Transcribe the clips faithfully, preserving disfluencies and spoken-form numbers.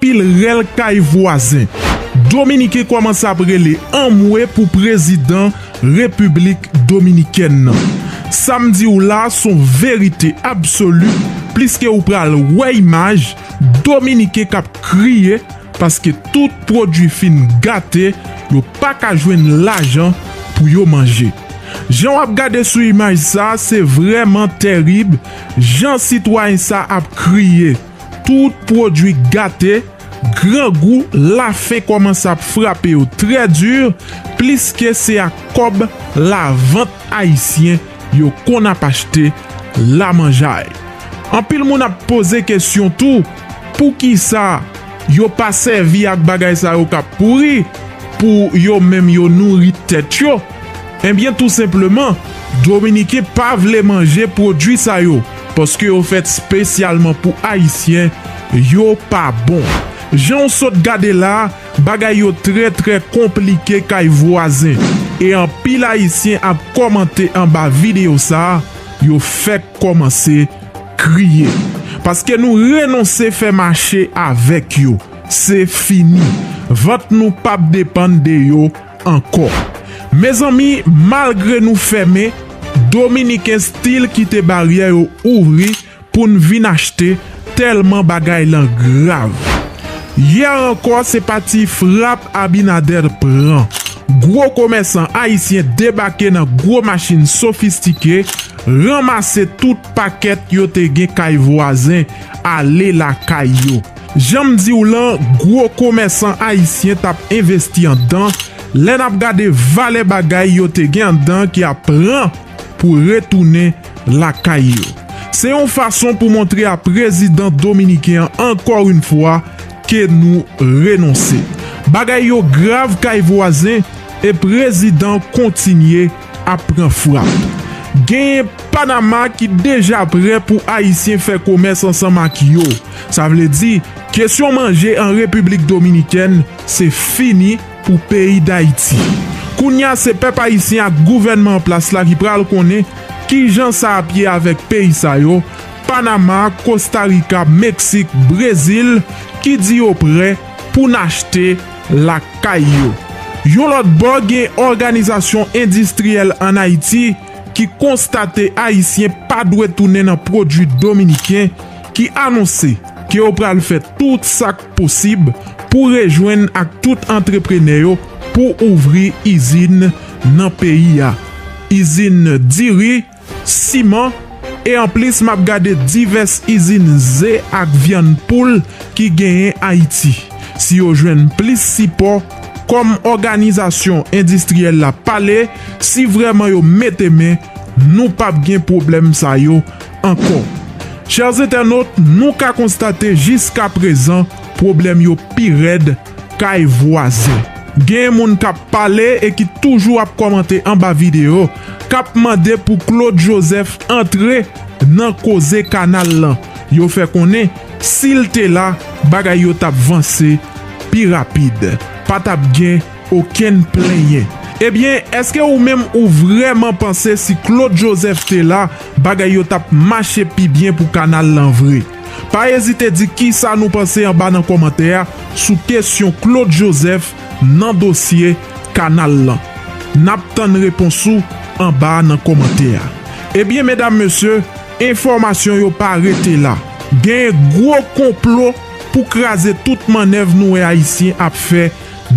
pil rèl kay vwazen. Dominiken kòmanse ap rele anmwe pou prezidan Repiblik Dominikèn nan. Sa m di w la s on verite absoli, pliske ou pral wè imaj Dominiken k ap kriye paske tout pwodui fin gate, yo pa ka jwenn lajan pou yo manje. Jan w ap gade sou imaj sa, se vrèman tèrib jan sitwayen sa ap kriye. Tout pwodui gate, grangou, lafen kòmanse ap frape yo trè di, pliske se ak kòb lavant ayisyen yo konn ap achte lamanjay. Anpil moun ap poze kesyon tou, poukisa yo pa sèvi ak bagay sa yo k ap pouri pou yo menm yo nouri tèt yo? Ebyen, tou senpleman, Dominiken pa vle manje pwodui sa yo, paske yo fèt espesyalman pou Ayisyen, yo pa bon. Jan w sot gade la, bagay yo trè, trè konplike kay vwazen, e anpil Ayisyen ap kòmante anba videyo sa a, yo fèk kòmanse kriye. Paske nou renonse fè mache avèk yo. Se fini. Vant nou p ap depann de yo ankò. Mezanmi, malgre nou fèmen, Dominiken still kite baryè yo ouvri pou n vin achte, tèlman bagay lan grav. Yè ankò, se pati frap Abinader pran. Gwo komèsan ayisyen debake nan gwo machin sofistike, ranmase tout pakèt yo te gen kay vwazen, ale lakay yo. Jan m di w lan, gwo komèsan ayisyen t ap envesti anndan, lè n ap gade valè bagay yo te gen anndan ki ap pran pou retounen lakay yo. Se yon fason pou montre a prezidan dominiken an, ankò yon fwa, ke nou renonse. Bagay yo grav kay vwazen, e prezidan kontinye ap pran frap. Genyen Panama ki deja prè pou Ayisyen fè komès ansanm ak yo. Sa vle di, kesyon manje an Repiblik Dominikèn, se fini pou peyi Dayiti. Kounye a, se pèp ayisyen ak gouvènman an plas la ki pral konnen kijan sa ap ye avèk peyi sa yo, Panama, Kosta Rika, Meksik, Brezil, ki di yo prè pou n achte lakay yo. Yon lòt bò, gen òganizasyon endistriyèl ann Ayiti ki konstate Ayisyen pa dwe tounen nan pwodui dominiken, ki anonse ke yo pral fè tout sa k posib pou rejwenn ak tout antreprenè yo pou ouvri izin nan peyi a. Izin diri, siman, e anplis m ap gade divès izin ze ak vyann poul ki genyen Ayiti. Si yo jwenn plis sipò, kòm òganizasyon endistriyèl la pale, si vrèman yo mete men, nou p ap gen pwoblèm sa yo ankò. Chè entènot, nou ka konstate jiskaprezan pwoblèm yo pi rèd kay vwazen. Gen moun k ap pale e ki toujou ap kòmante anba videyo, k ap mande pou Claude Joseph antre nan koze kanal lan. Yo fè konnen, si l te la, bagay yo t ap vanse pi rapid. Pa t ap gen okenn plenyen. Ebyen, èske ou menm ou vrèman panse si Claude Joseph te la, bagay yo t ap mache pi byen pou kanal lan vre? Pa ezite di kisa nou panse anba nan kòmantè a sou kesyon Claude Joseph nan dosye kanal lan. N ap tann repons ou anba nan kòmantè a. Ebyen, medam, mesye, enfòmasyon yo pa rete la. Genyen gwo konplo pou kraze tout mannèv nou wè Ayisyen ap fè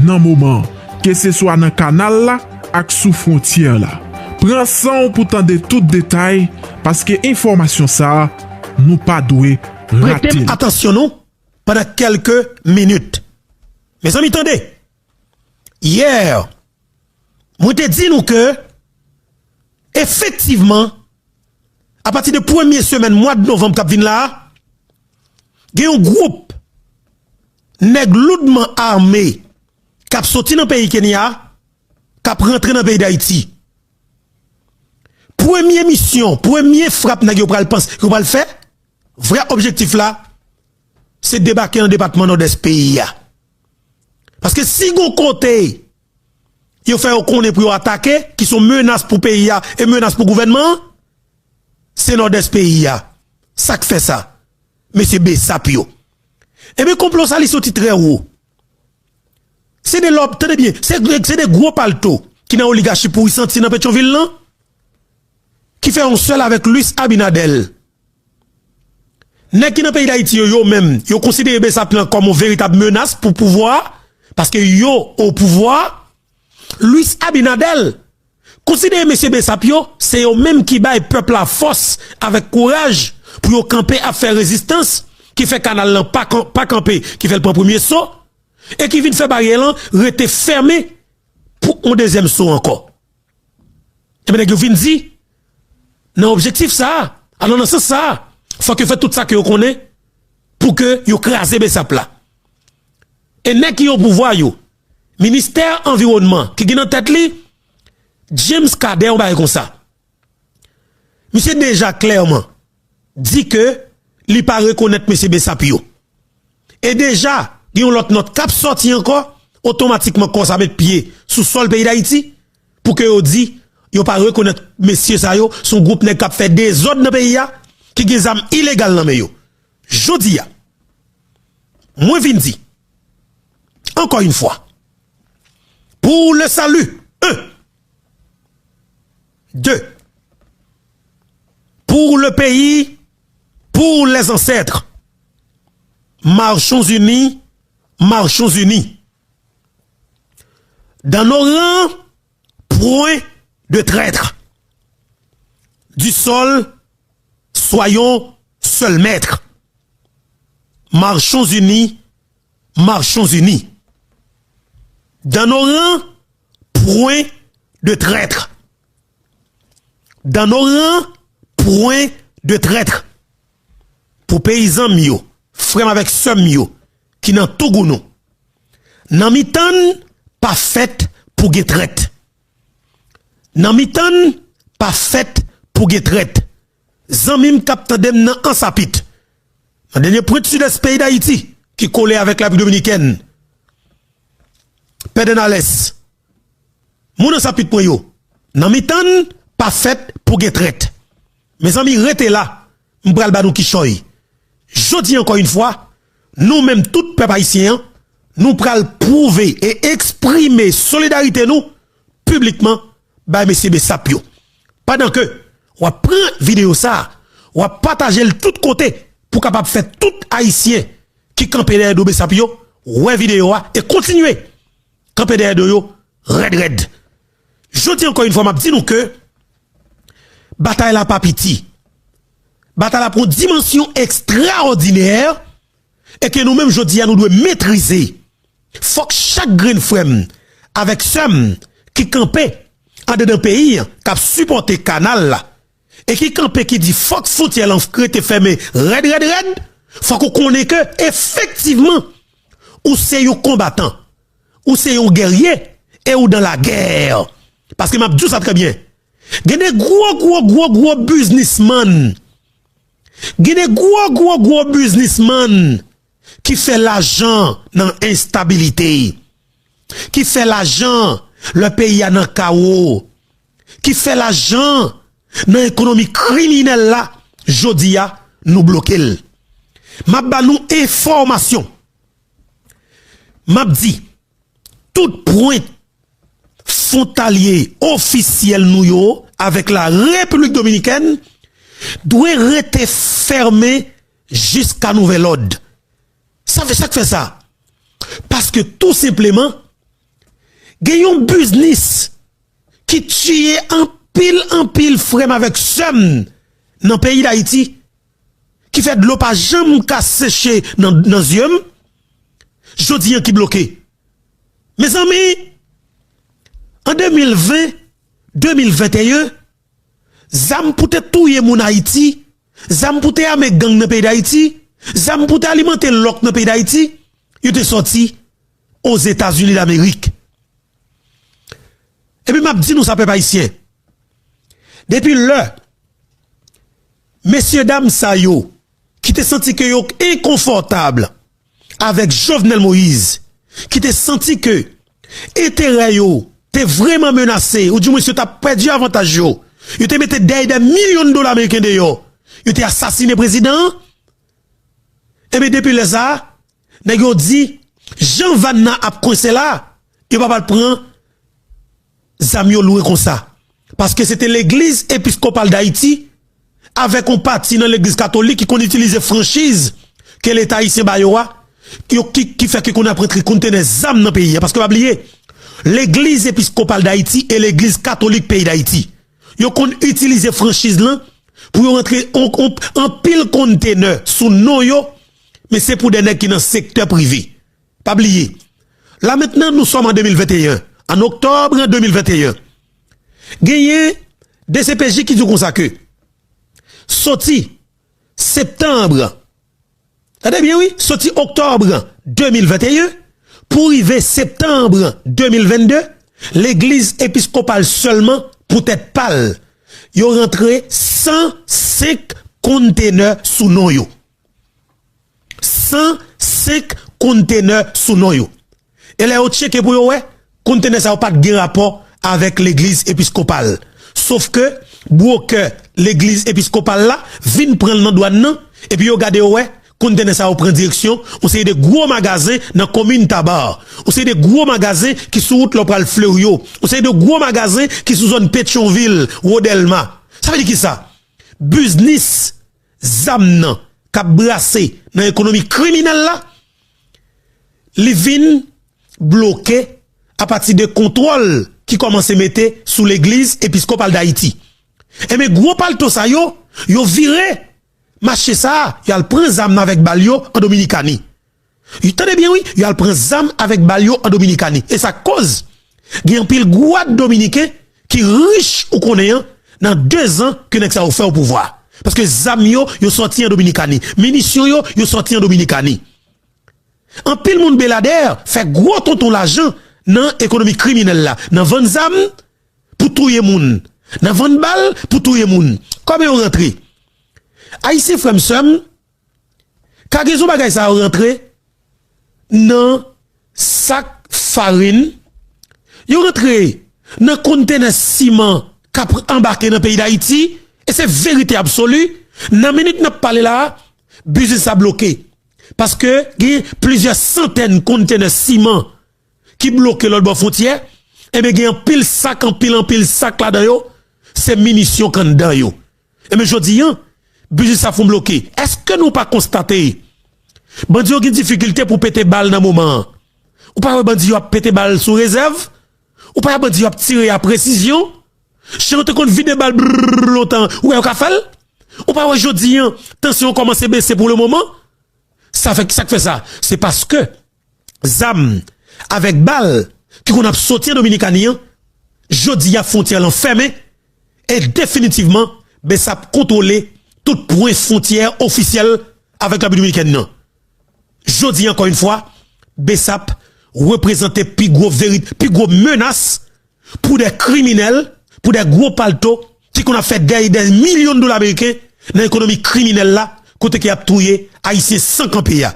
nan moman an, keseswa nan kanal la ak sou fwontyè la. Pran san w pou tande tout detay, paske enfòmasyon sa a, nou pa dwe rate l. Prete m atansyon nou pandan kèlke minit. Mezanmi, tande! Yè, mwen te di nou ke, efektivman, apati de premye semèn mwa novanm k ap vin la a, gen yon gwoup nèg loudman ame k ap soti nan peyi Kenya, k ap rantre nan peyi Dayiti. Premye misyon, premye frap nèg yo pral panse, yo pral fè, vrè objektif la, se debake nan depatman Nòdès peyi a. Paske si gon kote yo fè yo konnen pou yo atake, ki se yon menas pou peyi a e menas pou gouvènman an, se Nòdès peyi a. Sa k fè sa? Mesye Besap yo. Ebyen, konplo sa, li soti trè wo. Se de lòb, tande byen, se, se de gwo palto ki nan oligachi pouri santi nan Petyonvil lan, ki fè yon sèl avèk Luis Abinader. Nèg ki nan peyi Dayiti yo, yo menm, yo konsidere Besap lan kòm yon veritab menas pou pouvwa, paske yo o pouvwa. Luis Abinader konsidere mesye Besap yo, se yo menm ki bay pèp la fòs avèk kouraj pou yo kanpe ap fè rezistans, ki fè kanal lan pa, kan- pa kanpe, ki fè l pran premye so, e ki vin fè baryè lan rete fèmen pou yon dezyèm so ankò. Ebyen, nèg yo vin di, nan objektif sa a, alò nan sans sa a, fòk yo fè tout sa ke yo konnen pou ke yo kraze Besap la. E nèg ki o pouvwa yo, ministè anviwònman ki gen nan tèt li, James Cadet, yon bagay konsa. Misye deja klèman di ke li pa rekonèt mesye Besap yo. E deja, gen yon lòt nòt k ap sòti ankò, otomatikman kò sa met pye sou sòl peyi Dayiti, pou ke yo di, yo pa rekonèt mesye sa yo, se yon gwoup nèg k ap fè dezòd nan peyi a, ki gen zam ilegal nan men yo. Jodi a, mwen vin di, encore une fois, pour le salut, un, deux, pour le pays, pour les ancêtres, marchons unis, marchons unis. Dans nos rangs, point de traître. Du sol, soyons seuls maîtres. Marchons unis, marchons unis. Dans nos rangs, point de traître. Dans nos rangs, point de traître. Pou peyizan m yo, frè m avèk sè m yo, ki nan Tougounou. Nan mitan n, pa fèt pou gen trèt. Nan mitan n, pa fèt pou gen trèt. Zanmi m k ap tande m nan Ansapit, nan dènye pwent sidès peyi Dayiti, ki kole avèk Lapiblik Dominikèn, Pèdènalès, moun Ansapit mwen yo, nan mitan n, pa fèt pou gen trèt. Mezanmi, rete la, m pral ba nou kichòy. Jodi, encore une fois, nou menm tout pèp ayisyen an, nou pral pwouve e eksprime solidarite nou piblikman bay mesye Besap yo. Pandan ke w ap pran videyo sa a, w ap pataje l tout kote pou kapab fè tout Ayisyen ki kanpe dèyè do Besap yo wè videyo a e kontinye kanpe dèyè do yo rèd rèd. Jodi, encore une fois, m ap di nou ke batay la pa piti. Batay la pran dimansyon ekstraòdinè e ke nou menm jodi a nou dwe metrize. Fòk chak grenn frè m avèk sè m ki kanpe andedan peyi an, k ap sipòte kanal la, e ki kanpe, ki di fòk fwontyè lan rete fèmen rèd, rèd, rèd, fòk ou konnen ke efektivman, ou se yon konbatan, ou se yon gèrye, e ou dans la guerre. Paske m ap di w sa trè byen. Gen de gwo, gwo, gwo, gwo biznismann. Gen de gwo, gwo, gwo biznismann ki fè lajan nan enstabilite, ki fè lajan lè peyi a nan kawo, ki fè lajan nan ekonomi kriminèl la, jodi a, nou bloke l. M ap ba nou enfòmasyon. M ap di, tout pwent fwontalye ofisyèl nou yo avèk la Repiblik Dominikèn dwe rete fèmen jiska nouvèl òd. Sa fè, sa k fè sa? Paske tou senpleman, gen yon biznis ki tiye anpil, anpil frè m avèk sè m nan peyi Dayiti, ki fè dlo pa janm ka seche nan, nan zye m, jodi an ki bloke. Mezanmi, an de mil ven, de mil venteyen, zam pou te touye moun Ayiti, zam pou te ame gang nan peyi Dayiti, zam pou te alimante lòk nan peyi Dayiti, yo te sòti Ozetazini Damerik. Epi m ap di nou sa, pèp ayisyen, depi lè mesye dam sa yo ki te santi ke yo enkonfòtab avèk Jovenel Moïse, ki te santi ke enterè yo te vrèman menase, oudimwens yo t ap pèdi avantaj yo, yo te mete dèy dè milyon dola ameriken deyò, yo te asasinen prezidan an. Ebyen, depi lè sa a, Nèg yo di, jan van nan ap kwense la, yo pa pral pran zam yo lwe konsa. Paske se te Legliz Episkopal Dayiti avèk yon pati nan Legliz Katolik ki konn itilize franchiz ke Leta ayisyen ba yo a, yo ki, ki fè ke konn ap rantre kontenè zam nan peyi a. Paske pa bliye, Legliz Episkopal Dayiti e Legliz Katolik peyi Dayiti, yo konn itilize franchiz lan pou yo rantre on, on, anpil kontenè sou non yo, men se pou de nèg ki nan sektè prive. Pa bliye, la mentnan, nou sòm an de mil venteyen, an oktòb an de mil venteyen, genyen D C P J ki di w konsa ke soti septanm, tande byen wi, soti oktòb de mil venteyen pou rive septanm de mil vennde, Legliz Episkopal sèlman, pou tèt pa l, yo rantre san senk kontenè sou non yo. San senk kontenè sou non yo. E lè yo tcheke pou yo wè, kontenè sa yo pa t gen rapò avèk Legliz Episkopal. Sof ke bwokè Legliz Episkopal la vin pran l nan dwàn nan, epi yo gade yo wè, kontenè sa yo pran direksyon yon seri de gwo magazen nan komin Taba, yon seri de gwo magazen ki sou wout lè w pral Fleri yo, yon seri de gwo magazen ki sou zòn Petyonvil, Wodèlma. Sa vle di kisa? Biznis zam nan k ap brase nan ekonomi kriminèl la, li vin bloke apati de kontwòl ki kòmanse mete sou Legliz Episkopal Dayiti. Enben, gwo palto sa yo, yo vire mache sa a, y al pran zam nan avèk bal yo an Dominikani. Tande byen wi, y al pran zam avèk bal yo an Dominikani. E sa k koz gen anpil gwad dominiken ki rich ou konnen an nan dezan ke nèg sa yo fè o pouvwa. Paske zam yo, yo sòti an Dominikani. Minisyon yo, yo sòti an Dominikani. Anpil moun Beladè fè gwo tonton lajan nan ekonomi kriminèl la, nan vann zam pou touye moun, nan vann bal pou touye moun. Kòman yo rantre? Ayisyen, frè m, sè m, kagezon bagay sa yo rantre nan sak farin, yo rantre nan kontenè siman k ap anbake nan peyi Dayiti, e se verite absoli, nan minit n ap pale la a, biznis sa bloke. Paske gen plizyè santèn kontenè siman ki bloke lòt bò fwontyè, enben, gen anpil sak, anpil, anpil sak ladan yo, se minisyon k anndan yo. Enben, jodi a, biznis sa fon bloke. Èske nou pa konstate bandi yo gen difikilte pou pete bal nan moman an? Ou pa wè bandi yo ap pete bal sou rezèv? Ou pa wè bandi yo ap tire a presizyon? Jan yo te konn vide bal brrr lontan, ou wè yo ka fè l? Ou pa wè jodi a, tansyon an kòmanse bese pou le moman? Sa fè, sa k fè sa? Se paske zam avèk bal ki konn ap soti an Dominikani an, jodi a fwontyè lan fèmen e definitivman BSAP kontwole tout pwen fwontyè ofisyèl avèk Repiblik Dominikèn nan. Jodi a, ankò yon fwa, BSAP reprezante pi gwo veri-, pi gwo menas pou de kriminèl, pou de gwo palto ki konn ap fè dèy de milyon dola ameriken nan ekonomi kriminèl la, kote ke y ap touye Ayisyen san kanpe a.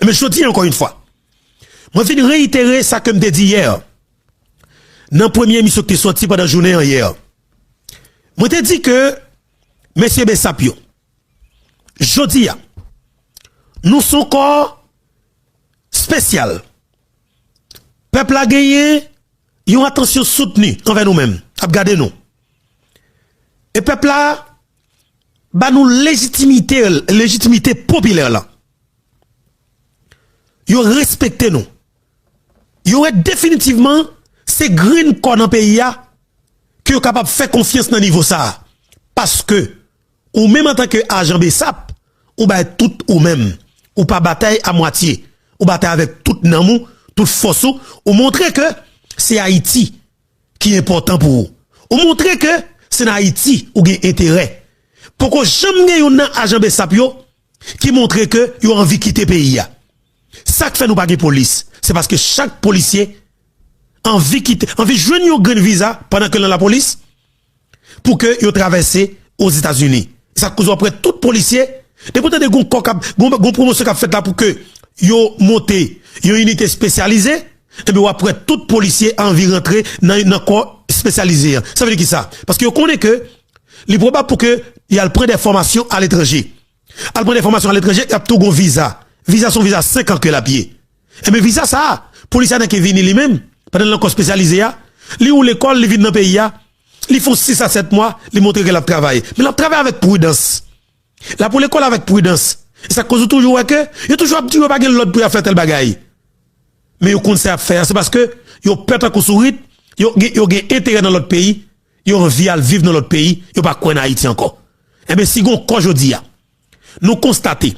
Men jodi a, ankò yon fwa, mwen vin reyitere sa ke m te di yè, nan premye emisyon ki te sòti pandan jounen an yè. Mwen te di ke mesye BSAP yo, jodi a, nou se yon kò espesyal. Pèp la genyen yon atansyon soutni anvè nou menm, ap gade nou. E pèp la ba nou lejitimite, lejitimite popilè la. Yo respekte nou. Yo wè definitivman se grenn kò nan peyi a ke yo kapab fè konfyans nan nivo sa a. Paske ou menm antanke ajan BSAP, ou bay tout ou menm. Ou pa batay a mwatye. Ou batay avèk tout nanm ou, tout fòs ou. Ou montre ke se Ayiti ki enpòtan pou ou. Ou montre ke se nan Ayiti ou gen enterè. Poko janm gen youn nan ajan BSAP yo ki montre ke yo anvi kite peyi a. Sa k fè nou pa gen polis, se paske chak polisye anvi kite, anvi jwenn yon grenn viza pandan ke l nan lapolis pou ke yo travèse Ozetazini. Sa k koz w ap wè tout polisye, depi w tande gon kò k ap, gon, gon pwomosyon k ap fèt la pou ke yo monte yon inite espesyalize, enben w ap wè tout polisye anvi rantre nan, nan kò espesyalize an. Sa vle di kisa? Paske yo konnen ke li pwobab pou ke y al pran de fòmasyon aletranje. Al pran de fòmasyon aletranje, y ap tou gon viza. Viza se yon viza senk an ke l ap ye. Enben, viza sa a, polisye a ki vini li menm, pandan l nan kò espesyalize a, li ou lekòl, li vin nan peyi a, li fè yon sis a sèt mwa, li montre ke l ap travay. Men l ap travay avèk pridans. L ap lekòl avèk pridans. E sa k koz ou toujou wè ke yo toujou ap di yo pa gen lòd pou y ap fè tèl bagay. Men yo konn sa y ap fè a, se paske yo pè tankou sourit, yo gen, yo gen enterè nan lòt peyi, yo anvi al viv nan lòt peyi, yo pa kwè nan Ayiti ankò. Enben, si gon kò jodi a, nou konstate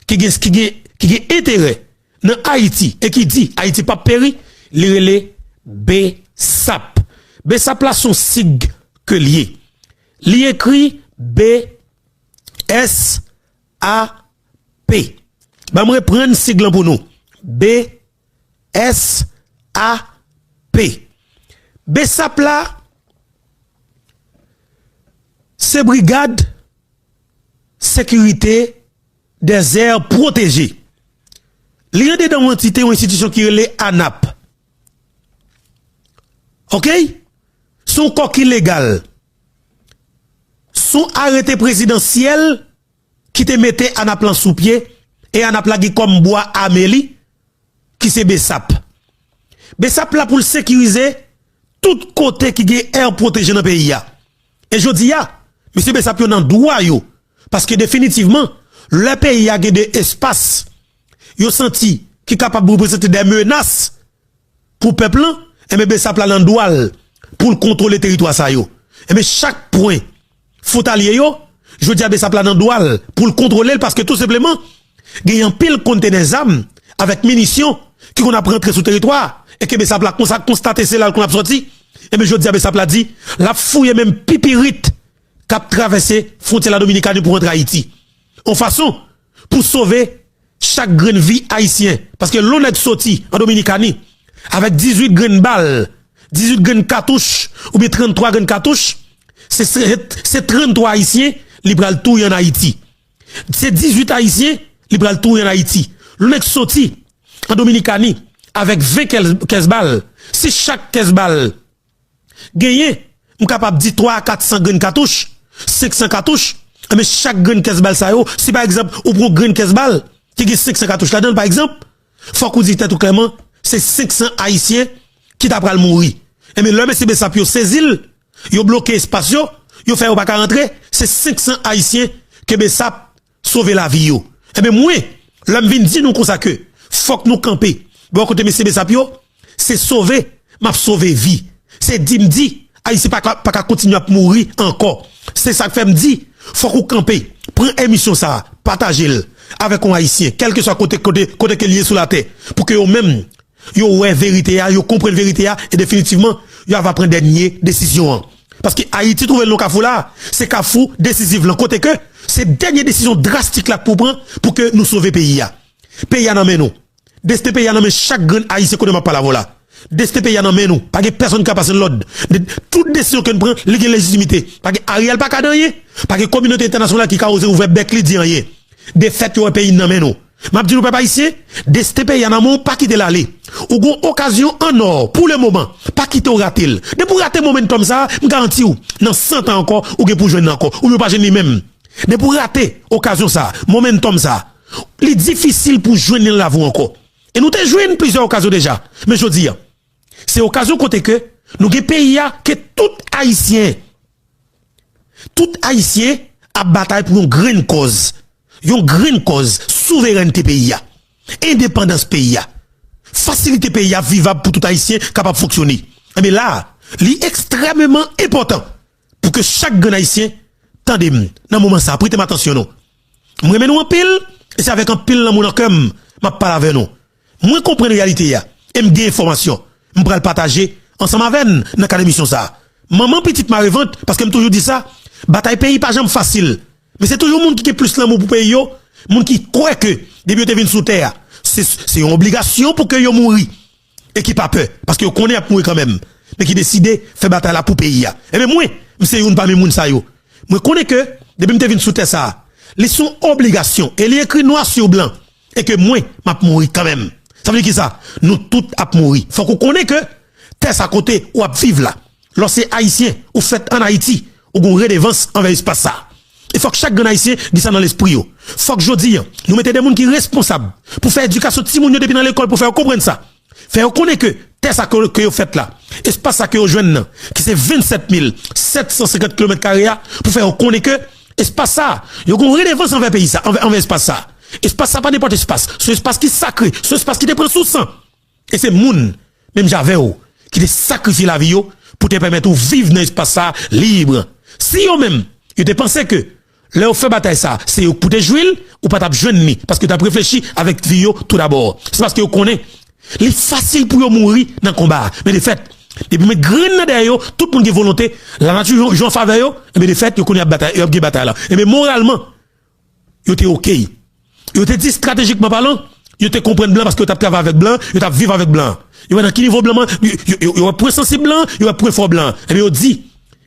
ki gen, ki gen, ki gen enterè nan Ayiti e ki di Ayiti p ap peri, li rele BSAP. BSAP la se yon sig ke l ye. Li ekri B S A P. Ban m reprann sig lan pou nou. B S A P. BSAP la, se Brigad Sécurité des Aires Protégées. Li andedan yon antite, yon enstitisyon ki rele ANAP. Oke? Se yon kò ki legal. Se yon arete prezidansyèl ki te mete ANAP lan sou pye, e ANAP la gen kòm bwa ame li, ki se BSAP. BSAP la pou l sekirize tout kote ki gen air protégé nan peyi a. E jodi a, mesye BSAP yo nan dwa yo, paske definitivman, lè peyi a gen de espas yo santi ki kapab reprezante de menas pou pèp lan, enben BSAP la nan dwa l pou l kontwole teritwa sa yo. Enben chak pwen fwontalye yo, jodi a BSAP la nan dwa l pou l kontwole l paske tou senpleman, gen anpil kontenè zam avèk minisyon ki konn ap rantre sou teritwa a, e ke BSAP la konsa konstate se la l konn ap sòti, enben jodi a BSAP la di l ap fouye menm pipirit k ap travèse fwontyè Ladominikani pou rantre Ayiti. Yon fason pou sove chak grenn vi ayisyen. Paske lè yon nèg soti an Dominikani avèk dizuit grenn bal, dizuit grenn katouch oubyen tranntwa grenn katouch, se, se, se tranntwa ayisyen li pral touye an Ayiti. Se dizuit ayisyen li pral touye an Ayiti. Lè yon nèg soti an Dominikani avèk ven kèz, kèz bal, si chak kèz bal genyen, m kapab di twa a kat san grenn katouch, senk san katouch, enben chak grenn kèz bal sa yo, si pa egzanp ou pran yon grenn kèz bal ki gen senk san katouch ladan l, pa egzanp, fòk ou di tèt ou klèman, se senk san ayisyen ki ta pral mouri. Enben lè mesye BSAP yo sezi l, yo bloke espas yo, yo fè yo pa ka rantre, se senk san ayisyen ke BSAP sove lavi yo. Enben mwen, lè m vin di nou konsa ke fòk nou kanpe bò kote mesye BSAP yo, se sove m ap sove vi. Se di m di Ayisyen pa ka, pa ka kontinye ap mouri ankò. Se sa k fè m di fòk ou kanpe, pran emisyon sa a, pataje l avèk yon Ayisyen, kèlkeswa kote, kote, kote ke l ye sou latè, pou ke yo menm yo wè verite a, yo konprann verite a, e definitivman, yo ava pran dènye desizyon an. Paske Ayiti twouve l nan kafou la, se kafou desiziv lan, kote ke se dènye desizyon drastik la pou pran pou ke nou sove peyi a. Peyi a nan men nou. Desten peyi a nan men chak grenn Ayisyen kote m ap pale avè w la. Desten peyi a nan men nou. Pa gen pèsonn ki ka pase n lòd. De, tout desizyon ke n pran, li gen lejitimite. Pa gen Ariel pa ka di anyen. Pa gen kominote entènasyonal ki ka oze ouvè bèk li di anyen. Defèt yo wè peyi n nan men nou. M ap di nou pèp ayisyen, desten peyi a nan men w, pa kite l ale. Ou gen yon okazyon an nò pou le moman. Pa kite w rate l. Depi w rate momentum sa a, m garanti w, nan san tan ankò, ou gen pou jwenn li ankò. Oubyen w pa jwenn li menm. Depi w rate okazyon sa a, momentum sa a, li difisil pou w jwenn li nan lavi w ankò. E nou te jwenn plizyè okazyon deja. Men jodi a, se okazyon kote ke nou gen peyi a ke tout Ayisyen, tout Ayisyen ap batay pou yon grenn kòz. Yon grenn kòz, souverènte peyi a, endepandans peyi a, fasilite peyi a vivab pou tout Ayisyen kapab fonksyone. Enben la a, li ekstrèmeman enpòtan pou ke chak grenn Ayisyen tande m nan moman sa a, prete m atansyon nou. M renmen nou anpil, e se avèk anpil lanmou nan kè m m ap pale avè nou. Mwen konprann reyalite a, e m gen enfòmasyon. M pral pataje ansanm avè n nan kad emisyon sa a. Manman pitit marevant, paske m toujou di sa, batay peyi pa janm fasil. Men se toujou moun ki gen plis lanmou pou peyi yo, moun ki kwè ke depi yo te vin sou tè a, se, se yon obligasyon pou ke yo mouri. E ki pa pè, paske yo konnen y ap mouri kanmenm, men ki deside fè batay la pou peyi a. Enben mwen, m se youn pami moun sa yo. Mwen konnen ke, depi m te vin sou tè sa a, li se yon obligasyon, e li ekri nwa sou blan, e ke mwen, m ap mouri kanmenm. Sa vle di kisa? Nou tout ap mouri. Fòk ou konnen ke tè sa kote ou ap viv la, lè w se Ayisyen, ou fèt ann Ayiti, ou gen yon redevans anvè espas sa a. E fòk chak grenn Ayisyen gen sa nan lespri yo. Fòk jodi a, nou mete de moun ki responsab pou fè edikasyon timoun yo depi nan lekòl, pou fè yo konprann sa. Fè yo konnen ke tè sa ke, ke yo fèt la, espas sa ke yo jwenn nan, ki se vennsèt mil sèt san senkant kilomèt kare a, pou fè yo konnen ke espas sa, yo gen yon redevans anvè peyi sa, anvè, anvè espas sa. Espas sa pa nenpòt espas. Se yon espas ki sakre, se yon espas ki te pran sou san. E se moun, menm jan avè w, ki te sakrifye lavi yo pou te pèmèt ou viv nan espas sa lib. Si yo menm, yo te panse ke lè yo fè batay sa, se yo k pou te jwi l, ou pa t ap jwenn li, paske yo t ap reflechi avèk vi yo toudabò. Se paske yo konnen li fasil pou yo mouri nan konba a. Men defèt, depi yo met grenn nan dèyè yo, tout moun gen volonte, lanati jwe, jwe an favè yo, enben defèt, yo konnen y ap batay, y ap gen batay la. Enben moralman, yo te oke. Yo te di estratejikman palan, yo te konprann blan paske yo t ap travay avèk blan, yo t ap viv avèk blan. Yo wè nan ki nivo blan, yo, yo, yo, yo wè pwen sansib blan, yo wè pwen fò blan. Enben yo di,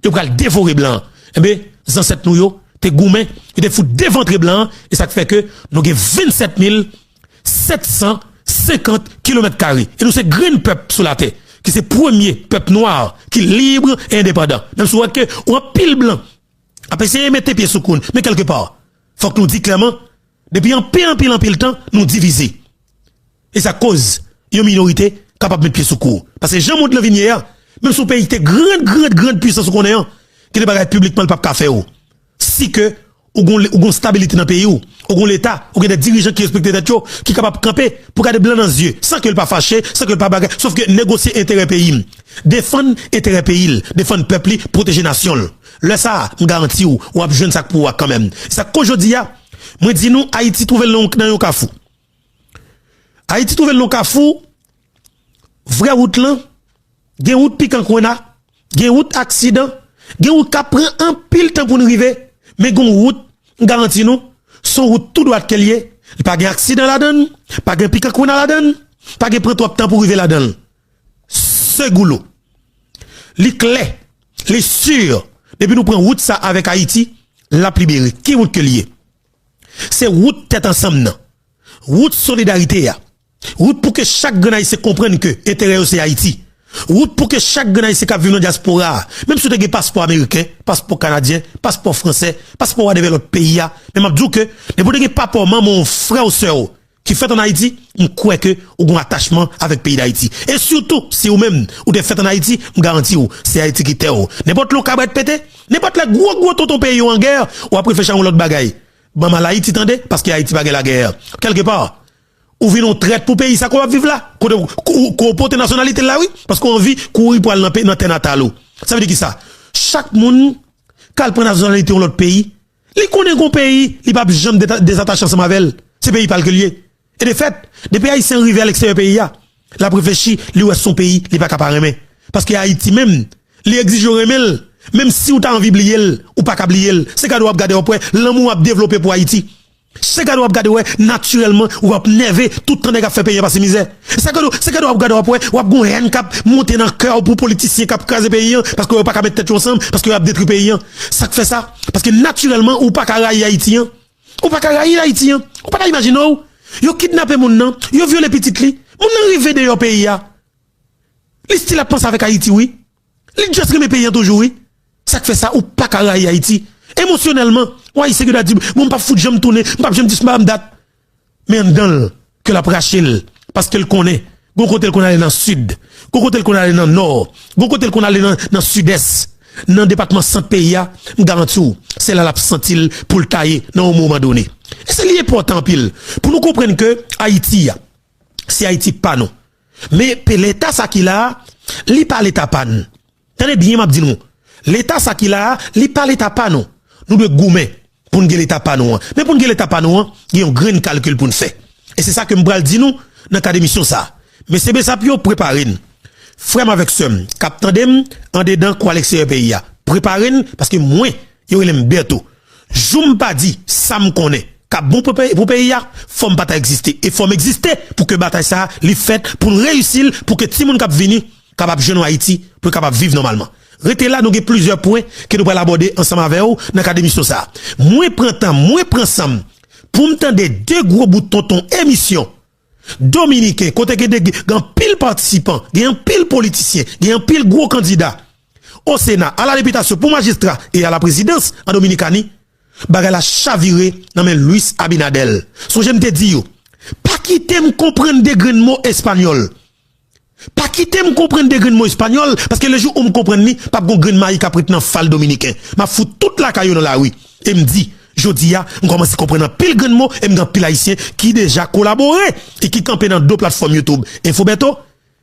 yo pral devore blan. Enben, zansèt nou yo te goumen, yo te fout devantre blan, e sa k fè ke nou gen vennsèt mil sèt san senkant kilomèt kare. E nou se grenn pèp sou latè, ki se premye pèp nwa ki lib e endepandan. Menm si w wè ke ou anpil blan ap eseye mete pye sou kou n, men kèlkepa, fòk nou di klèman, depi anpil, anpil, anpil tan, nou divize. E sa koz yon minorite kapab met pye sou kou w. Paske jan mond lan vin ye a, menm si yon peyi te grand, grand, grand pwisans ou konnen an, gen de bagay piblikman l p ap ka fè w. Si ke ou gon, ou gon stabilite nan peyi w, ou gon leta, ou gen de dirijan ki respekte tèt yo, ki kapab kanpe pou gade blan nan zye, san ke l pa fache, san ke l pa bagay, sof ke negosye enterè peyi m, defann enterè peyi l, defann pèp li, pwoteje nasyon l. Lè sa a, m garanti w, w ap jwenn sa k pou w a kanmenm. E sa k koz jodi a, mwen di nou, Ayiti twouve l nan, nan yon kafou. Ayiti twouve l nan yon kafou, vrè wout lan, gen wout pikan kwena, gen wout aksidan, gen wout k ap pran anpil tan pou n rive, men gen wout, m garanti nou, se yon wout tou dwat ke l ye, li pa gen aksidan ladan l, pa gen pikan kwena ladan l, pa gen pran twòp tan pou rive ladan l. Segoulo. Li klè, li si, depi nou pran wout sa avèk Ayiti, l ap libere. Ki wout ke l ye? Se wout tèt ansanm nan. Wout solidarite a. Wout pou ke chak grenn Ayisyen konprann ke enterè yo se Ayiti. Wout pou ke chak grenn Ayisyen k ap viv nan dyaspora a, menm si w te gen paspò ameriken, paspò kanadyen, paspò fransè, paspò whatever lòt peyi a, men m ap di w ke depi w te gen papa w, manman w, frè w, sè w ki fèt ann Ayiti, m kwè ke ou gen yon atachman avèk peyi Dayiti. E sitou, si ou menm, ou te fèt ann Ayiti, m garanti w, se Ayiti ki tè w. Nenpòt lè yon kabrèt pete, nenpòt lè gwo, gwo tonton peyi w an gè, w ap reflechi a yon lòt bagay. Ban m al Ayiti tande, paske Ayiti pa gen lagè. Kèlkepa, ou vin yon trèt pou peyi sa ke w ap viv la. Kote w, ko, ko w pote nasyonalite l la, wi. Paske w anvi kouri pou al nan pe, nan tè natal ou. Sa vle di kisa? Chak moun k al pran nasyonalite yon lòt peyi, li konnen gon peyi, li p ap janm deta, dezatache ansanm avè l. Se peyi pa l ke l ye. E defèt, depi Ayisyen an rive aleksteryè peyi a, l ap reflechi, li wè se yon peyi, li pa ka pa renmen. Paske Ayiti menm, li egzije w renmen l. Menm si w ta anvi bliye l, ou pa ka bliye l. Se gade w ap gade w ap wè lanmou w ap devlope pou Ayiti. Se gade w ap gade wè, natirèlman, ou ap nève tout tan nèg ap fè peyi an pase mizè. Se gade, se gade w ap gade w ap wè, w ap gon hèn k ap monte nan kè w pou politisyen k ap kraze peyi an, paske yo pa ka met tèt yo ansanm, paske y ap detwi peyi an. Sa k fè sa? Paske natirèlman, ou pa ka rayi Ayiti an. Ou pa ka rayi Ayiti an. Ou pa ta imajine w. Yo kidnape moun nan, yo vyole pitit li. Moun nan rive deyò peyi a. Li still ap panse avèk Ayiti, wi. Li just renmen peyi an toujou, wi. Sa k fè sa, ou pa ka rayi Ayiti. Emosyonèlman, yon Ayisyen ki ta di, bon, m p ap fout janm tounen, m p ap janm dis m pa m dat. Men anndan l, kè l ap rache l, paske l konnen, gon kote l konn ale nan sid, gon kote l konn ale nan nò, gon kote l konn ale nan, nan sidès, nan depatman sant peyi a, m garanti w, se la l ap santi l pou l ta ye nan yon moman done. E se li enpòtan anpil pou nou konprann ke Ayiti a, se Ayiti pa nou. Men pe leta sa ki la a, li pa leta pa n. Tande byen, m ap di nou. Leta sa ki la a, li pa leta pa nou. Nou dwe goumen pou n gen leta pa nou an. Men pou n gen leta pa nou an, gen yon grenn kalkil pou n fè. E se sa ke m pral di nou nan kad emisyon sa a. Mesye Besap yo, prepare n. Frè m avèk sè m k ap tande m andedan kou aleksteryè peyi a, prepare n, paske mwen, yo rele m Bèto. Jou m pa di sa m konnen k ap bon pou pe-, pou peyi a, fò m pa ta egziste. E fò m egziste pou ke batay sa a, li fèt, pou n reyisi l, pou ke timoun k ap vini kapab jwenn yon Ayiti, pou yo kapab viv nòmalman. Rete la, nou gen plizyè pwen ke nou pral abòde ansanm avè w nan kad emisyon sa a. Mwen pran tan, mwen pran san m pou m tande de gwo bout tonton emisyon dominiken, kote gen de, gen anpil patisipan, gen anpil politisyen, gen anpil gwo kandida o Sena, a la depitasyon, pou majistra e a la prezidans an Dominikani, bagay la chavire nan men Luis Abinader. Sonje m te di yo, pa kite m konprann de grenn mo espanyòl. Pa kite m konprann de grenn mo espanyòl, paske le jou ou m konprann li, p ap gon grenn mayi k ap ret nan fal dominiken. M ap fout tout lakay yo nan lari. E m di, jodi a, m kòmanse konprann anpil grenn mo, e m gen anpil Ayisyen ki deja kolabore e ki kanpe nan do platfòm YouTube Info Bertho,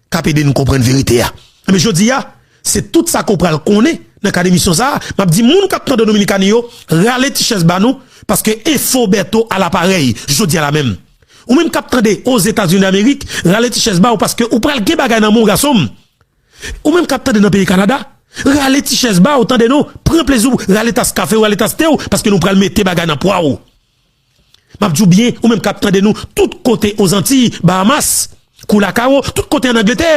k ap ede nou konprann verite a. Men jodi a, se tout sa ke w pral konnen nan kad emisyon sa a. M ap di moun k ap tande Dominikani yo, rale ti chèz ba nou, paske Info Bertho à l'appareil, jodi a la menm. Ou menm k ap tande Ozetazini Damerik, rale ti chèz ba ou, paske ou pral gen bagay nan men w, gason m. Ou menm k ap tande nan peyi Kanada, rale ti chèz ba ou, tande non, pran plezi w, rale tas kafe w, rale tas te w, paske nou pral mete bagay nan pwa w. M ap di w byen, ou menm k ap tande nou tout kote Ozantiy, Bahamas, Koulakawo, tout kote ann Angletè.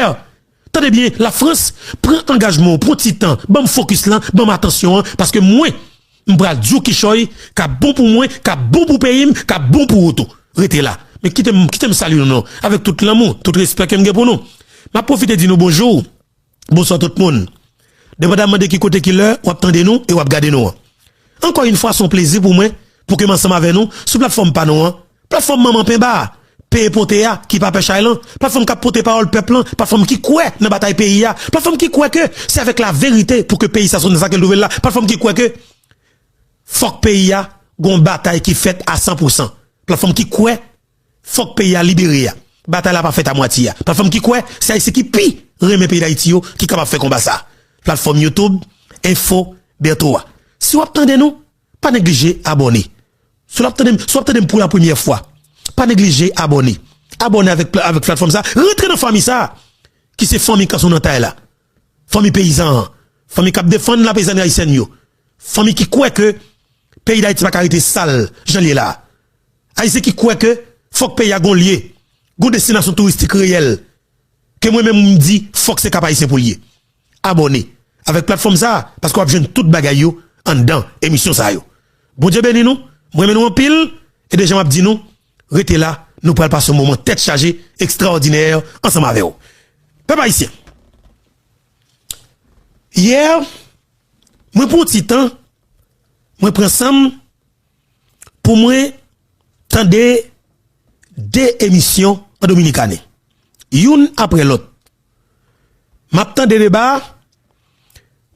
Tande byen, Lafrans, pran angajman w, pran ti tan, ban m fokis lan, ban m atansyon an, paske mwen, m pral di w kichòy k ap bon pou mwen, k ap bon pou peyi m, k ap bon pou ou tou. Rete la. Men kite m, kite m salye nou non, avèk tout lanmou, tout respè ke m gen pou nou. M ap pwofite di nou bonjou. Bonswa tout moun. Depandamman de ki kote ki lè w ap tande nou e w ap gade nou an. Ankò yon fwa, se yon plezi pou mwen pou ke m ansanm avè nou sou platfòm pa nou an, platfòm Manman Penba a, peye pote a, ki pa pè chay lan, platfòm k ap pote pawòl pèp lan, platfòm ki kwè nan batay peyi a, platfòm ki kwè ke se avèk laverite pou ke peyi sa sot nan sa ke l twouve l la, platfòm ki kwè ke fòk peyi a gon batay ki fèt a san pou san, platfòm ki kwè fòk peyi a libere a. Batay la pa fèt a mwatye a. Platfòm ki kwè se Ayisyen ki pi renmen peyi Dayiti yo ki kapab fè konba sa. Platfòm YouTube, Info Bertho a. Si w ap tande nou, pa neglije abòne. Si w ap tande m, si w ap tande m pou la premyè fwa, pa neglije abòne. Abòne avèk pla-, avèk platfòm sa. Rantre nan fanmi sa, ki se fanmi kanson nan tay la. Fanmi peyizan an. Fanmi k ap defann lapeyizanri ayisyèn yo. Fanmi ki kwè ke peyi Dayiti pa ka rete sal jan l ye la a. Ayisyen ki kwè ke fòk peyi a gon lye, gon destinasyon touristik reyèl, ke mwen menm m di fòk se Kap Ayisyen pou l ye. Abòne avèk platfòm sa a, paske w ap jwenn tout bagay yo anndan emisyon sa yo. Bondye beni nou, m renmen nou anpil, e deja m ap di nou, rete la, nou pral pase yon moman tèt chaje, ekstraòdinè ansanm avè w. Pèp ayisyen, yè, mwen pran yon ti tan, mwen pran san m, pou mwen tande de emisyon an dominikani, youn apre lòt. M ap tande deba a,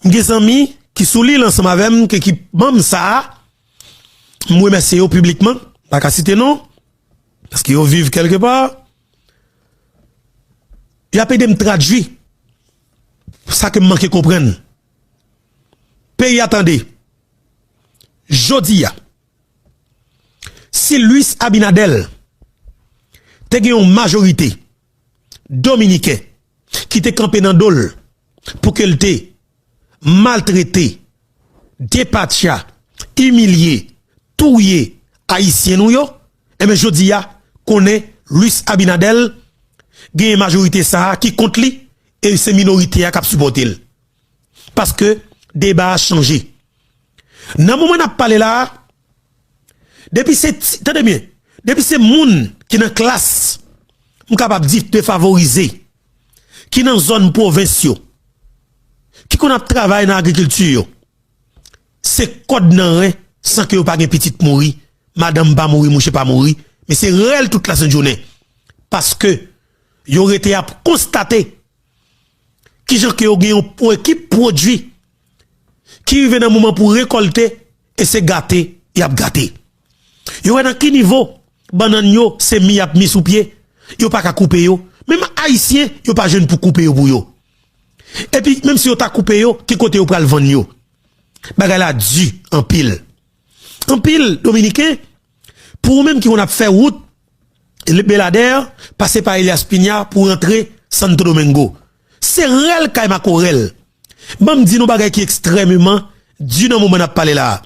m gen zanmi ki sou li ansanm avè m, ke ki manm sa a, m remèsye yo piblikman, m pa ka site non, paske yo viv kèlkepa, y ap ede m tradui sa ke m manke konprann. Peyi a tande, jodi a, si Luis Abinader te gen yon majorite dominiken ki te kanpe nan do l pou ke l te maltrete, depatcha, imilye, touye Ayisyen nou yo, enben jodi a, konnen Luis Abinader genyen majorite sa a ki kont li, e se minorite a k ap sipòte l. Paske deba a chanje. Nan moman n ap pale la a, depi se ti, tande byen, depi se moun ki nan klas, m kapab di defavorize, ki nan zòn pwovens yo, ki konn ap travay nan agrikilti yo, se kòd nan ren san ke yo pa gen pitit mouri, madanm pa mouri, mouche pa mouri, men se rèl tout lasentjounen. Paske yo rete ap konstate kijan ke yo gen yon, yon ekip pwodui ki rive nan moman pou rekòlte, e se gate y ap gate. Yo wè nan ki nivo bannann yo se mi y ap mi sou pye, yo pa ka koupe yo. Menm Ayisyen, yo pa jwenn pou koupe yo pou yo. Epi, menm si yo ta koupe yo, ki kote yo pral vann yo? Bagay la di anpil. Anpil Dominiken, pou ou menm ki konn ap fè wout, Beladè, pase pa Elias Piña pou rantre Santo Domingo. Se rèl kay makorèl. Ban m di nou bagay ki ekstrèmeman di nan moman n ap pale la a.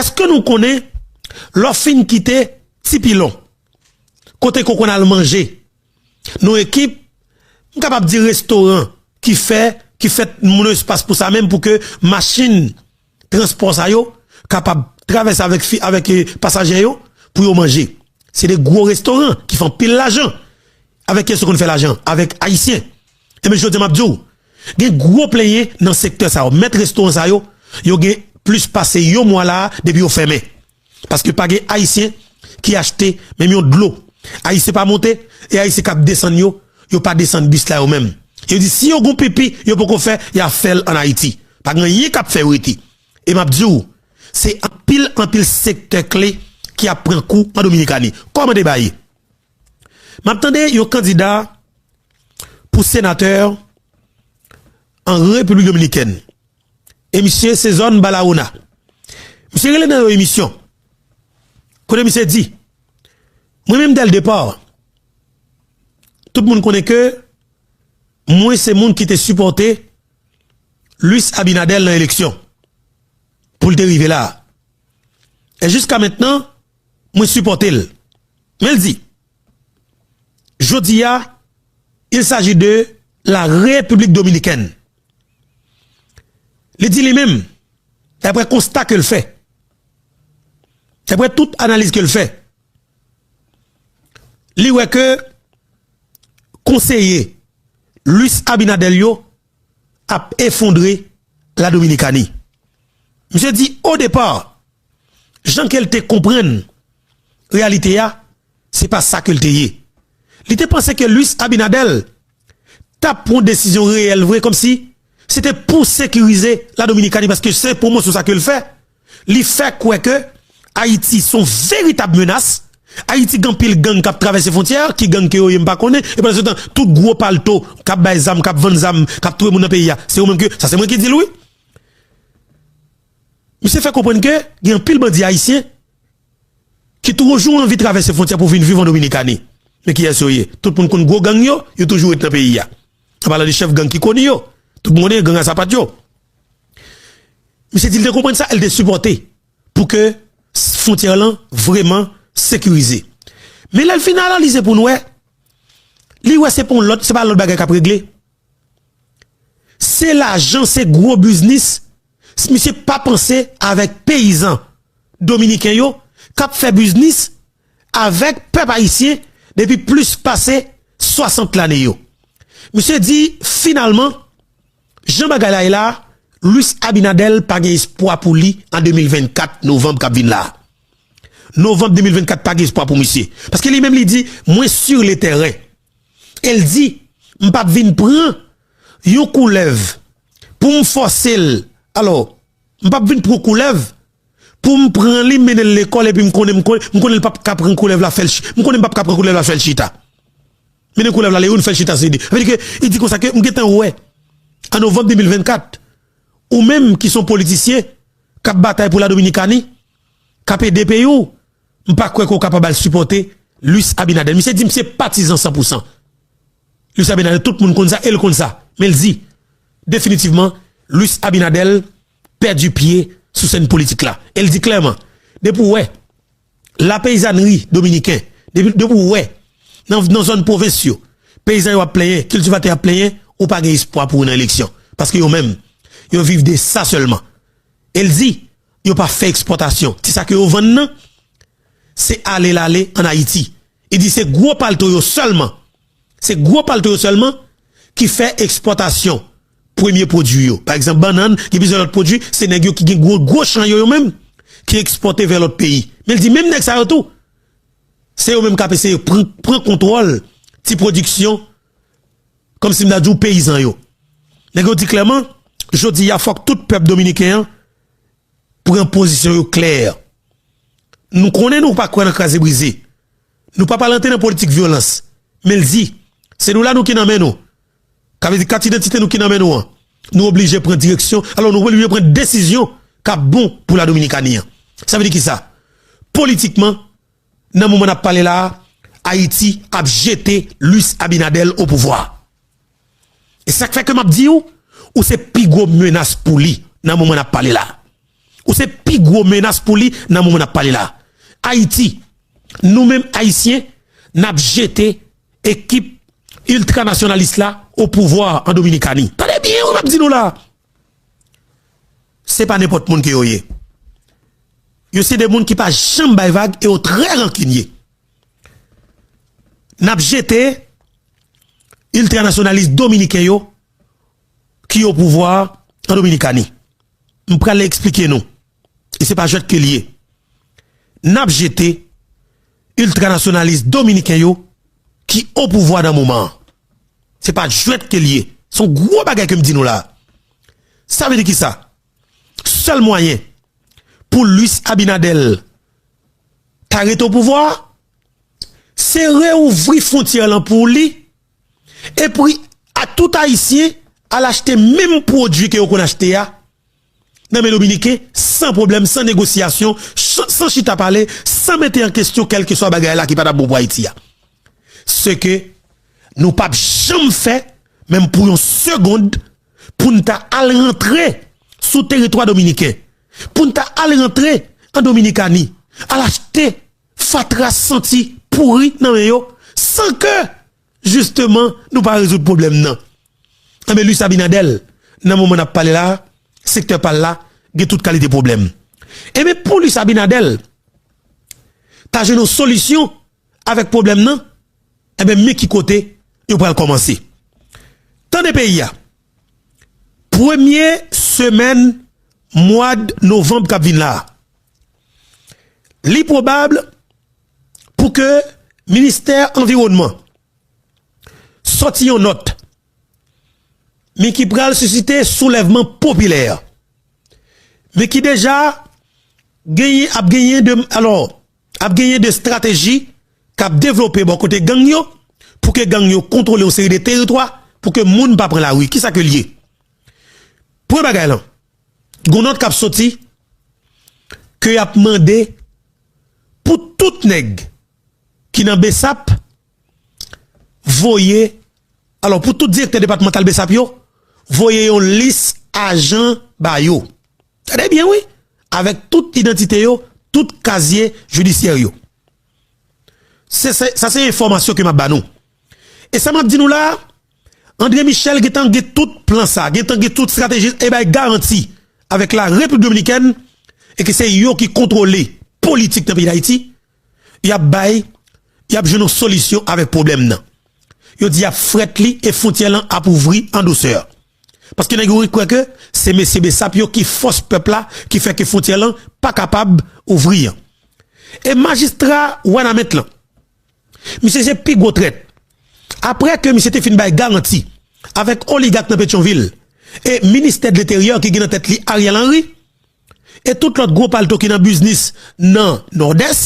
Èske nou konnen, lè w fin kite Ti Pilon, kote ke w konn al manje, nan ekip, m kapab di restoran ki fè, ki fèt nan espas pou sa menm, pou ke machin transpò sa yo kapab travèse avèk fi-, avèk, eh, pasaje yo pou yo manje. Se de gwo restoran ki fè anpil lajan. Avèk kiyès yo konn fè lajan? Avèk Ayisyen. Enben, jodi a m ap di w, gen gwo plenyen nan sektè sa yo. Mèt restoran sa yo, yo gen plis pase yon mwa la a depi yo fèmen. Paske pa gen Ayisyen ki achte menm yon dlo. Ayisyen pa monte, e Ayisyen k ap desann yo, yo pa desann bis la yo menm. Yo di si yo gon pipi, yo poko fè, y a fè l ann Ayiti. Pa gen anyen k ap fè yo rete. E m ap di w, se anpil, anpil sektè kle ki ap pran kou an Dominikani. Kòman deba ye? M ap tande yon kandida pou senatè an Repiblik Dominikèn. E misye se zòn Barahona. Misye rele nan yon emisyon. Kote misye di, mwen menm dè l depa, tout moun konnen ke mwen se moun ki te sipòte Luis Abinader nan eleksyon pou l te rive la. E jiska mentnan, mwen sipòte l. Men l di, jodi a, il s'agit de la République dominicaine. Li di li menm, daprè konsta ke l fè, daprè tout analiz ke l fè, li wè ke konseye Luis Abinader yo ap efondre la Dominikani. Misye di o depa, jan ke l te konprann reyalite a, se pa sa ke l te ye. Li te panse ke Luis Abinader t ap pran desizyon reyèl vre, kòmsi se te pou sekirize la Dominikani, paske se pwomosyon sa ke l fè. Li fè kwè ke Ayiti se yon veritab menas. Ayiti gen anpil gang k ap travèse fwontyè a, ki gang ke yo ye m pa konnen, e pandan se tan, tout gwo palto k ap bay zam, k ap vann zam, k ap touye moun nan peyi a, se yo menm ke, sa se mwen ki di l wi. Misye fè konprann ke gen anpil bandi ayisyen ki toujou anvi travèse fwontyè pou vin viv an Dominikani. Men kiyès yo ye? Tout moun konn gwo gang yo, yo toujou ret nan peyi a. An palan de chèf gang ki koni yo, tout moun konnen gang a sapat yo. Misye di l te konprann sa, e l te sipòte pou ke fwontyè lan vrèman sekirize. Men lè l fin analize pou n wè, li wè se pa yon lòt, se pa lòt bagay k ap regle. Se lajan, se gwo biznis. Misye pa panse avèk peyizan dominiken yo k ap fè biznis avèk pèp ayisyen depi plis pase swasant lane yo. Misye di, finalman, jan bagay la ye la, Luis Abinader pa gen espwa pou li an de mil vennkat, novanm k ap vin la. Novanm de mil vennkat pa gen espwa pou misye. Paske li menm li di, mwen sur le terrain. E l di, m p ap vin pran yon koulèv pou m fòse l. Alò, m p ap vin pran koulèv pou m pran li, mennen l lekòl, epi m konnen, m konnen, m konnen l p ap ka pran koulèv la fè l chi-, m konnen m p ap ka pran koulèv la fè l chita. Mennen koulèv la, li youn fè l chita sou li. Sa vle di ke, li di konsa ke m gentan wè, an novanm de mil vennkat, ou menm ki se yon politisyen, k ap batay pou la Dominikani, k ap ede peyi w, m pa kwè ke w kapab al sipòte Luis Abinader. Misye di misye patizan san pou san. Luis Abinader, tout moun konn sa, e l konn sa. Men l di, definitivman, Luis Abinader pèdi pye sou sèn politik la. E l di klèman, depi w wè, lapeyizanri dominiken, depi, depi w wè, nan, nan zòn pwovens yo, peyizan yo ap plenyen, kiltivatè ap plenyen, ou pa gen espwa pou ou nan eleksyon. Paske yo menm, yo viv de sa sèlman. E l di, yo pa fè ekspòtasyon. Ti sa ke yo vann nan, se ale l ale ann Ayiti. Li di se gwo palto yo sèlman, se gwo palto yo sèlman ki fè ekspòtasyon premye pwodui yo. Pa egzanp, bannann, gen plizyè lòt pwodui, se nèg yo ki gen gwo, gwo chan yo, yo menm, ki ekspòte vè lòt peyi. Men l di menm nèg sa yo tou, se yo menm k ap eseye pran, pran kontwòl ti pwodiksyon, kòmsi m ta di w peyizan yo. Nèg yo di klèman, jodi a fòk tout pèp dominiken an pran pozisyon yo klè. Nou konnen nou pa kwè nan kraze brize. Nou pa pral antre nan politik vyolans. Men l di, se nou la nou ki nan men nou. Sa vle di kat idantite nou ki nan men nou an. Nou oblije pran direksyon, alò nou oblije pran desizyon k ap bon pou la Dominikani an. Sa vle di kisa? Politikman, nan moman n ap pale la a, Ayiti ap jete Luis Abinader o pouvwa. E sa k fè ke m ap di w, ou se pi gwo menas pou li nan moman n ap pale la. Ou se pi gwo menas pou li nan moman n ap pale la. Ayiti, nou menm Ayisyen, n ap jete ekip iltranasyonalis la o pouvwa an Dominikani. Tande byen, wi, m ap di nou la. Se pa nenpòt moun ke yo ye. Yo se de moun ki pa janm bay vag e yo trè rankinye. N ap jete iltranasyonalis dominiken yo ki o pouvwa an Dominikani. M pral eksplike nou. E se pa jwèt ke l ye. n ap jete iltranasyonalis dominiken yo ki o pouvwa nan moman an. Se pa jwèt ke l ye. Se yon gwo bagay ke m di nou la. Sa vle di kisa? Sèl mwayen pou Luis Abinader ta rete o pouvwa, se reouvri fwontyè lan pou li, epi a tout Ayisyen al achte menm pwodui ke yo konn achte a nan men Dominiken, san pwoblèm, san negosyasyon, san, san chita pale, san mete an kesyon kèlkeswa bagay la ki pa t ap bon pou Ayiti a. Se ke nou p ap janm fè, menm pou yon segonn, pou n ta al rantre sou teritwa dominiken, pou n ta al rantre an Dominikani, al achte fatra santi pouri nan men yo, san ke, jisteman, nou pa rezoud pwoblèm nan. Enben, Luis Abinader, nan moman n ap pale la, sektè pa l la, gen tout kalite pwoblèm. Enben, pou Luis Abinader ta jwenn yon solisyon avèk pwoblèm nan, enben, men ki kote yo pral kòmanse. Tande peyi a, premye semèn mwa novanm k ap vin la a, li pwobab pou ke ministè anviwònman sòti yon nòt, men ki pral sisite soulèvman popilè, men ki deja genyen, ap genyen de, alò, ap genyen de estrateji k ap devlope bò kote gang yo, pou ke gang yo kontwole yon seri de teritwa, pou ke moun pa pran lari. Kisa ke l ye? Premye bagay lan, gon nòt k ap soti ke y ap mande pou tout nèg ki nan BSAP voye, alò, pou tout direktè depatmantal BSAP yo, voye yon lis ajan ba yo. Tande byen, wi, avèk tout idantite yo, tout kazye jidisyè yo. Se, se, sa se enfòmasyon ke m ap ba nou. E sa m ap di nou la, André Michel gentan gen tout plan sa, gentan gen tout estrateji, e bay garanti avèk la Repiblik Dominikèn, e ke se yo ki kontwole politik nan peyi Dayiti, y ap bay, y ap jwenn yon solisyon avèk pwoblèm nan. Yo di y ap frèt li e fwontyè lan ap ouvri an dousè. Paske nèg yo kwè ke se mesye BSAP yo ki fòs pèp la, ki fè ke fwontyè lan pa kapab ouvri an. E majistra Wanament lan, misye se pi gwo trèt. Apre ke misye te fin bay garanti avèk oligak nan Petyonvil e ministè de Leteryè ki gen nan tèt li Ariel Henry, e tout lòt gwo palto ki nan biznis nan Nòdès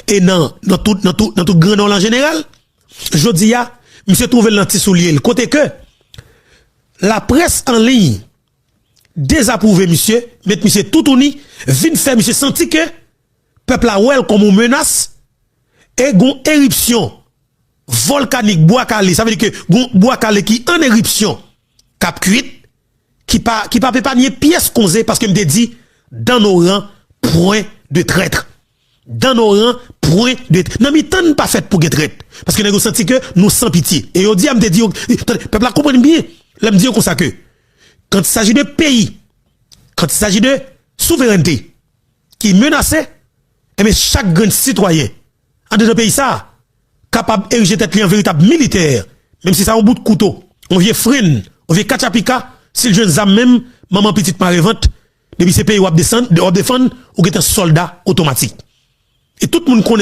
e nan, nan tout, nan tout, nan tout Gran Nò an jeneral, jodi a, misye twouve l nan ti soulye l. Kote ke laprès an liy dezapwouve misye, met misye toutouni, vin fè misye santi ke pèp la wè l kòm yon menas, e gon eripsyon vòlkanik, bwa kale, sa vle di ke gon bwa kale ki an eripsyon, k ap kwit, ki pa, ki p ap epanye pyès konze, paske m te di, dans nos rangs, point de traître. Dans nos rangs, point de traître. Nan mitan n pa fèt pou gen trèt. Paske nèg yo santi ke nou san pitye. E yo di a, m te di yo, tande, pèp la konprann byen, lè m di yo konsa ke, quand il s'agit de peyi, quand il s'agit de souverènte ki menase, enben, chak grenn sitwayen andedan peyi sa a kapab erije tèt li an veritab militè, menm si sa yon bout kouto, yon vye frenn, yon vye katchapika, si l jwenn zam menm, manman pitit mare vant, depi se peyi w ap desann, w ap defann, ou gentan sòlda otomatik. E tout moun konnen